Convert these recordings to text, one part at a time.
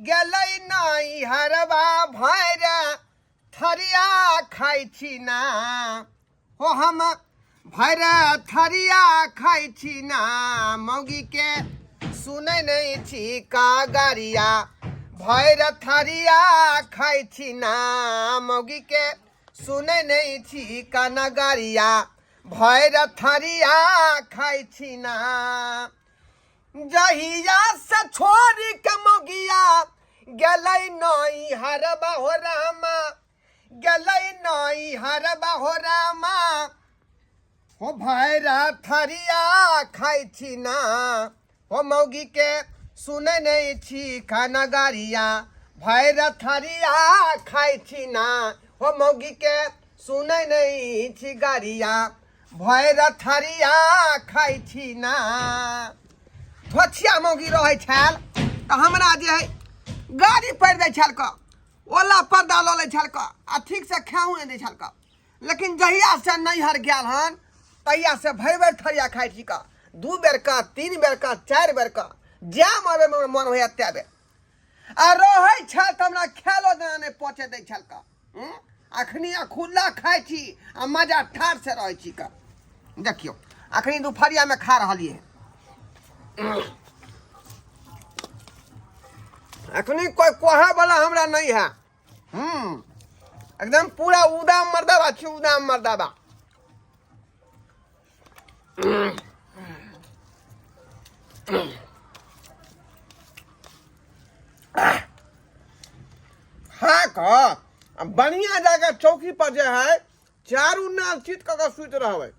गेलै नई हरबा भैर थरिया खाइ छी ना हो हम भैर थरिया खाइ छी ना मौगी के सुनै नहि छी कागरिया भैर थरिया खाइ छी ना मौगी के सुनै नहि छी कनगरिया भैर थरिया खाइ छी ना जहिया से छोड़ी के मौगिया गेलै नई हरबा हो रामा गेलै नई हरबा हो रामा हो भैरा थरिया खाइ छी ना हो मौगी के सुनै नहि छी खाना गारिया भैरा थरिया खाइ छी ना हो मौगी के सुनै नहि छी गारिया भैर थरिया खाइ छी ना थोछिया मौगी रहै छल तऽ हमरा जे है गाड़ी पड़ि दै छल कऽ ओला पर्दा लऽ लै छल कऽ आ ठीकसँ खाहु नहि दै छल कऽ लेकिन जहियासँ नैहर गेल हन तहियासँ भरि भरि थरिया खाइ छी कऽ दू बेर कऽ तीन बेर कऽ चारि बेर कऽ जाम आबैमे मन होइए तै बेर आ रहै छल तऽ हमरा खेलो देना नहि पहुँचे दै छल कऽ अखनी आ खुला खाइ छी आ मजा ठार से रहै छी कऽ देखियौ अखनी दुपहरियामे खा रहलियै अखनी कोई कोहे वाला हमरा नहीं है एकदम पूरा उदाम मर्दाबा छी उदाम मर्दाबा। खा कऽ आ बढ़िया जगह चौकी पर जे है चारू नाल चित कऽ के सुति रहबै।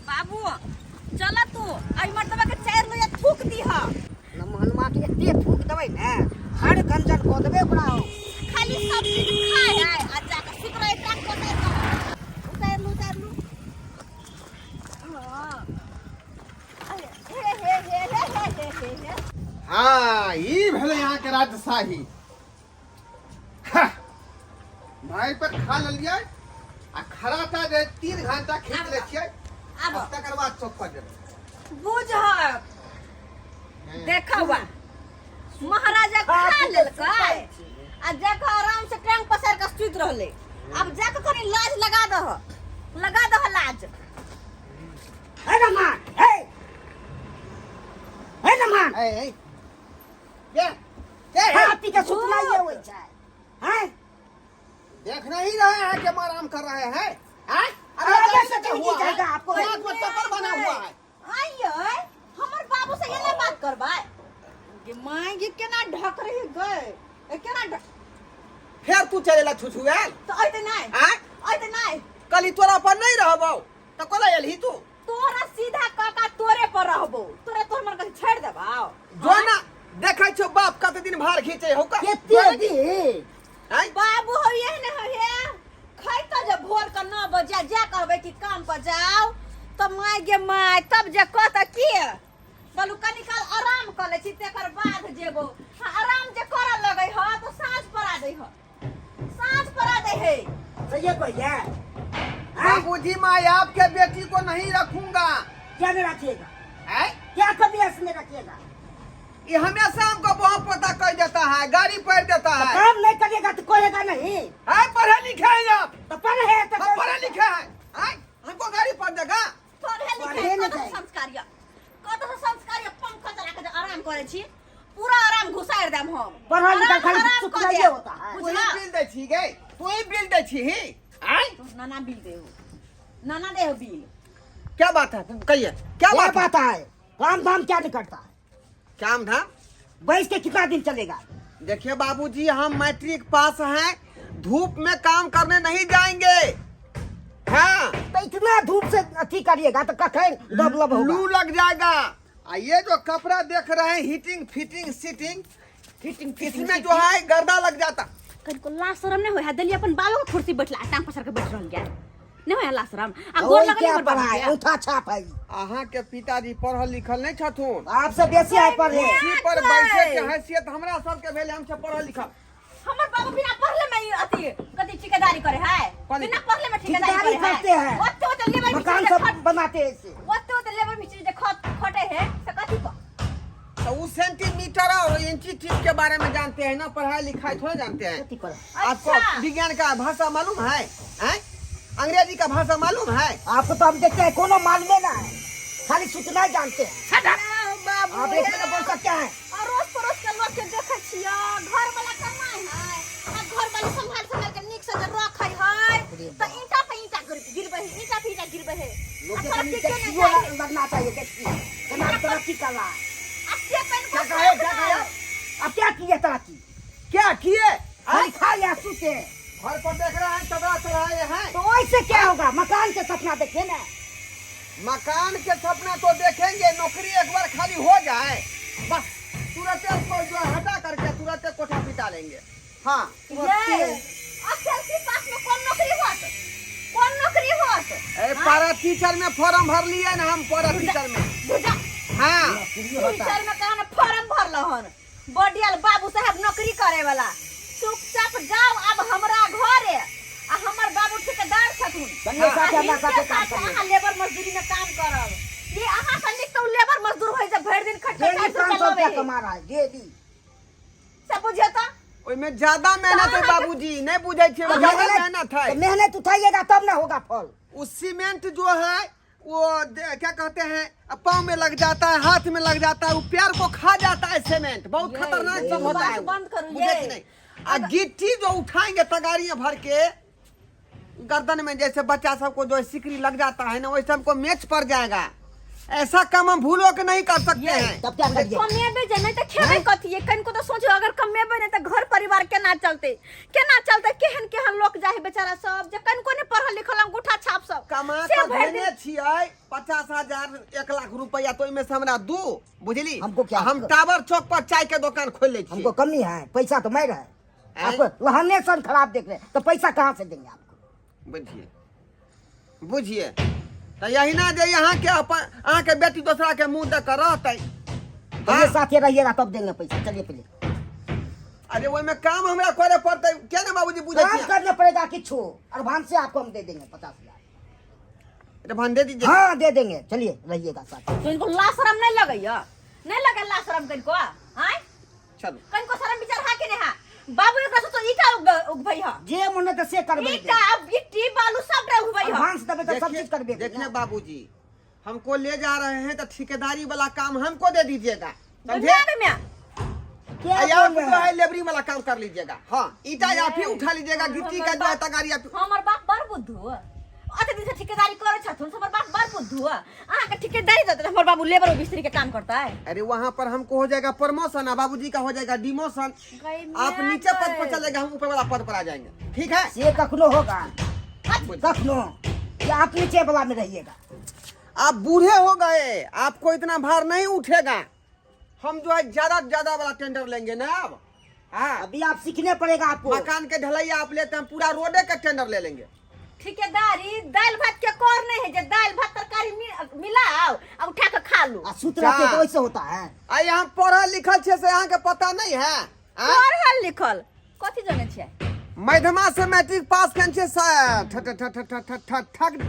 बाबू चल तू एहि मर्दबा के चारि लोया थूक दीह। हनुमा के एते थूक देबै ने हर गंजन कऽ देबै ओकरा हम। खाली सब चीज खाय है आ जाके सुत रहे टांग पसारि कऽ। उतारि लू उतारि लू। हाँ। अरे, हे हे हे हे हे हे हे हे। हाँ ई भेलै अहाँके राजशाही। हाँ, भाई पर खा लेलियै आ खराटा जे 3 घंटा खींच लै छियै। आब आ तकर बाद चौक पर जेबै। बुझहक देखवा महाराजा खा लेलकै आ जाके आराम से टांग पसार के सुति रहलै। आब जाके कनी लाज लगा दह, लगा दह लाज। हे रमान, हे हे रमान। ए ए के के खा पी के सुतनाइए होइ छै हैं? देख नहीं रहे हैं कि हम आराम कर रहे हैं हैं? अरे अरे कैसे क्या जिंदगी हुआ है? जाएगा आपको? नाक में चक्कर बना हुआ है। आइए हमर बाबू से एना बात करबै गे माय गे केना ढक रही गए ए केना ढक फेर तू चलेला छुछुएल। तऽ अइते नहि। आँय? अइते नहि। कली तोरा पर नहीं रहबौ तऽ कोला एलही तू? तोरा सीधा काका तोरे पर रहबो, तोरा तोहर मन कथी छोड़ि देबौ? जो ना देखै छौ बाप कते दिन भार खींचे हो का। केते दिन? आँय? बाबू हो ये ने हो ये खैतो जे भोर के 9 बजे जा कहबै कि काम पर जाओ तऽ माय गे माय तब जे कहत की बोलू कनी काल आराम कऽ लै छी तकर बाद जेबो। हाँ, आराम जे करऽ लगै ह तऽ साँझ पड़ा दै ह, साँझ पड़ा दै है। सही कहिए। बाबूजी मैं आपके बेटी को नहीं रखूंगा। क्या नहीं रखिएगा? हैं? क्या कभी ऐसे नहीं रखिएगा? ये हमेशा हमको बहुत पता कर देता है, गाड़ी पढ़ देता तो है। काम नहीं करेगा तो करेगा नहीं। है पढ़े लिखे हैं आप। तो पढ़े हैं तो हम पढ़े लिखे हैं। हैं? हमको गाड़ी पढ़ देगा। पढ़े लिखे पढ़े कत लिखे। संस्कार या कत संस्कार या पंखा चला के जे आराम करे छी पूरा आराम घुसारि देम हम। पढ़ल लिखल आराम खाली आराम कऽ सुखनाइए देब। होता है। तू ही बुझला? बिल दे छी गे, तू ही बिल दे छी ही। हैं? तो नाना बिल देहो, नाना देहो बिल। क्या बात है कहिए क्या क्या बात है? बात है? काम धाम क्या नहीं करता है? काम धाम बैठ के कितना दिन चलेगा? देखिए बाबूजी हम मैट्रिक पास हैं, धूप में काम करने नहीं जाएंगे। हाँ। तो इतना धूप से अथी करिएगा तो कखन डेवलप होगा? लू लग जाएगा। आ ये जो कपड़ा देख रहे हैं हीटिंग फिटिंग सीटिंग फिटिंग इसमें जो है गर्दा लग जाता। कनिको लाज शरम नहीं होय है दलिया अपन बाबा के कुर्सी बैठला टांग पसार के बैठ रहल गया नहीं होय लाज शरम आ गोर ओई लगल क्या हमर बाबा पढ़ाई के। उठा छाप है। अहाँ के पिताजी पढ़ल लिखल नहीं छथुन। आपसे बेसी है पढ़े। कुर्सी पर बैठे के हैसियत हमरा सबके भेल, हम सब पढ़ल लिखल। हमर बाबू बिना पढ़ले में ही अथी कथी ठेकेदारी करे है। कौन? बिना पढ़ले में ठेकेदारी ठेकेदारी करे है। करते हैं। ओते ओते लेबर मिस्त्री मकान जे सब खट बनाते हैं ऐसे। ओते ओते लेबर मिस्त्री जे खट खटे है से कथी पर? तो वो सेंटीमीटर और इंची टीप के बारे में जानते हैं ना, पढ़ाई लिखाई थोड़ा जानते हैं। कथी करब? आपको अच्छा। विज्ञान का भाषा मालूम है, हैं? अंग्रेजी का भाषा मालूम है? आपको तो हम देखते हैं कोनो मालूमे ना है, खाली सूचना जानते हैं। ना बाबू, आप एक मिनट बोल सकते हैं। अड़ोस पड़ोस के लोग के देखै छियै, घर वाला कमाइ है आ घर वाली संभाल संभाल के नीक से जे रखै है तऽ ईंटा पे ईंटा गिरबै है, ईंटा पे ईंटा गिरबै है। लोग आ के तरक्की कमी के नहि देखियो जाइ है। लगना चाहिए, देखिए केना तरक्की कर रहा है। आ से कनिको क्या कहे, क्या कहे? अब क्या किए तरक्की? क्या किए? खाली खा या सूते। घर पर देख रहे हैं, चदरा चढ़ाए हैं। तो ऐसे क्या होगा? मकान के सपना देखे ना। मकान के सपना तो देखेंगे, नौकरी एक बार खाली हो जाए बस तुरंत उसको जो है हटा करके तुरंत कोठा पिटा लेंगे। हाँ। ये एसएलसी पास में कोन नौकरी होत? कोन नौकरी होत? ए, पारा टीचर में फॉर्म भर लिए ना हम, पारा टीचर में। बुझा। हाँ। नौकरी होता टीचर में कहा ना फॉर्म भरल हन, बडियल बाबू साहब नौकरी करे वाला। चुपचाप जाओ अब हमरा घरे, आ हमर बाबू ठेकेदार छथुन। संगे साथे हमरा आ साथे हिनके काम साथे करियै। अहाँ लेबर मजदूरी में काम करब। ये अहाँ से नीक तऽ लेबर मजदूर होइ जे भरि दिन खटके डेली 400 500 रुपया रुपया लबै है। कमा रहा है डेली। से बुझियौ तऽ। ओहिमे ज्यादा मेहनत है बाबूजी, नहीं बुझे छियै, तो ज्यादा मेहनत है। तो मेहनत उठाइएगा तब ना होगा फल। उस सीमेंट जो है वो क्या कहते हैं, अब पाँव में लग जाता है, हाथ में लग जाता है, वो पैर को खा जाता है सीमेंट, बहुत ये, खतरनाक ये सब होता बात है। बंद करू, बुझे ये। कि नहीं? आ गिट्टी जो उठाएंगे तगारियां भर के गर्दन में, जैसे बच्चा सबको जो सिकरी लग जाता है ना, वैसे हमको मेच पड़ जाएगा। ऐसा काम हम भूलो के नहीं कर सकते हैं। तब क्या करिए? कमेबे जे नहीं तऽ खेबै कथी? ये कनिको तऽ सोचो, अगर कमेबे नहीं तऽ घर परिवार केना चलतै, केना चलतै? केहन केहन लोक जाहे बेचारा सब जे कनिको नहि पढ़ल लिखल, अंगूठा छाप सब कमा से कऽ भरि भेने दिन छियै 50,000 1 लाख रुपया, तो ओहिमे से हमरा दू, बुझली? हमको क्या? हम टावर चौक पर चाय के दुकान खोल लै छियै। हमको कमी है पैसा तो मैं रहे हैं? आपको लहने सन खराब देख रहे हैं, तो पैसा कहाँ से देंगे आपको? बुझिए बुझिए, तऽ यही ना जे अहाँके अपन अहाँके बेटी दोसरा के मुंह देख कऽ रहतै। चलिए, साथे रहिएगा तब देंगे पैसा। चलिए पहले। अरे ओहिमे काम हमरा करे पड़तै, क्या ने बाबूजी बुझै काम छियै? करना पड़ेगा किछु, एडवांस से आपको हम दे देंगे 50,000। अरे भान दे दीजिए। हाँ दे देंगे, चलिए रहिएगा साथ। तो इनको ला शरम नहीं लगैया? नहीं लगे ला शरम कनिको? आँय? चलू। कनिको शरम विचार हा कि नहीं हा बाबू? एकरा से तो ईटा उगबै हा। जे मन है तो से करबे। ईटा गिट्टी बालू सब उगबै हा। एडवांस देबे तो सब चीज करबे। देखिए बाबूजी, हमको ले जा रहे हैं तो ठेकेदारी वाला काम हमको दे दीजिएगा, समझे? दुनिया में म्या। क्या आप बोल जो रहे है हैं? लेबरी वाला काम कर लीजिएगा। हाँ, ईटा या फिर उठा लीजिएगा, गिट्टी का जो है तगारी आप हमर बाप बड़ बुद्धू, अते दिन से ठेकेदारी करै छथुन, हमर बाप बड़ बुद्धू। अहाँके ठेकेदारी देतै, हमर बाबू लेबर और मिस्त्री के काम करतै। अरे वहाँ पर हमको हो जाएगा प्रमोशन, आ बाबूजी का हो जाएगा डिमोशन। आप नीचे पद पर चलेगा, हम ऊपर वाला पद पर आ जाएंगे, ठीक है? से कखनो होगा कखनो कि आप नीचे वाला में रहिएगा? आप बूढ़े हो गए, आपको इतना भार नहीं उठेगा। हम जो है ज्यादा से ज्यादा वाला टेंडर लेंगे ना अब। हाँ। अभी आप सीखने पड़ेगा आपको। मकान के ढलैया आप लेते हैं, पूरा रोडे का टेंडर ले लेंगे। ठेकेदारी दालि भात के कर नहीं है जे दालि भात तरकारी मिलाओ आ उठा के खा लू। आ सूत रहते तो वैसे होता है। आ यहाँ पढ़ल लिखल छे से यहाँ के पता नहीं है? आ? पढ़ल लिखल कथी जाने छियै? मध्यमा से मैट्रिक पास केने छे,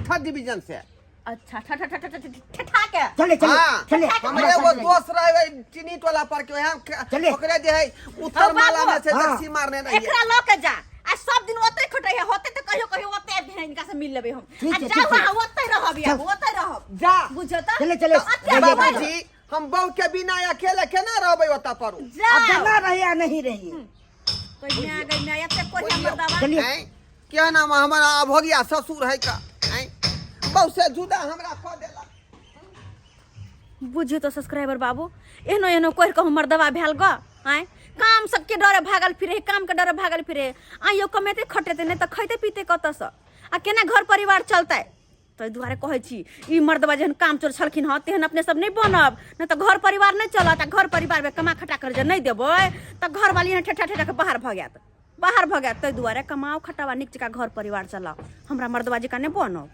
थर्ड डिवीजन से। अच्छा, ठा ठा ठा ठा ठा ठा के। चले चले। हाँ। चले। हमरे एगो दोस्त रहे चीनी टोला पर के, वहाँ चले। ओकरे जे है उत्तर हाँ, माला बाबू। में से हाँ। दक्षिण मारने रहिए। एकरा ल के जा आ सब दिन ओतै खटै है, होतै तऽ कहियो कहियो ओतै आबि हिनका से मिल लेबै हम। ठीक आ छै, जाउ ठीक छै। अहाँ ओतै रहब, आब ओतै रहब। जा। बुझौ तऽ? चले, चले। तऽ ओतै बाबूजी। बाबूजी, हम बहू के बिना अकेले केना रहबै ओतऽ पर? जाउ। अब ना रहे या नहीं रहिए। कहिया गई मैं एते कोहिया मर्दावा। चलिए। हैं? क्या नाम है हमारा अभोगिया ससुर है का, हैं? बहू से जुदा हमरा कऽ देलक। बुझियौ तऽ सब्सक्राइबर बाबू, एहनो एहनो कहि कऽ हमर दवा भेल ग। आँय, काम सबके डरे भागल फिरे, कामके डरे भागल फिरे। आइयो कमेतै खटेतै नहि तऽ खैतै पीतै कतऽसँ आ केना घर परिवार चलतै? ताहि दुआरे कहै छी, ई मर्दबा जेहन काम चोर छलखिन हँ तेहन अपने सब नहि बनब, नहि तऽ घर परिवार नहि चलत। आ घर परिवारमे कमा खटा कर जे नहि देबै तऽ घरवाली एहन ठेठा ठेठा के बाहर भऽ जायत, बाहर भऽ जायत। ताहि दुआरे कमाओ खटावा, नीक जकाँ घर परिवार चलाओ, हमरा मर्दबा जकाँ नहि बनब।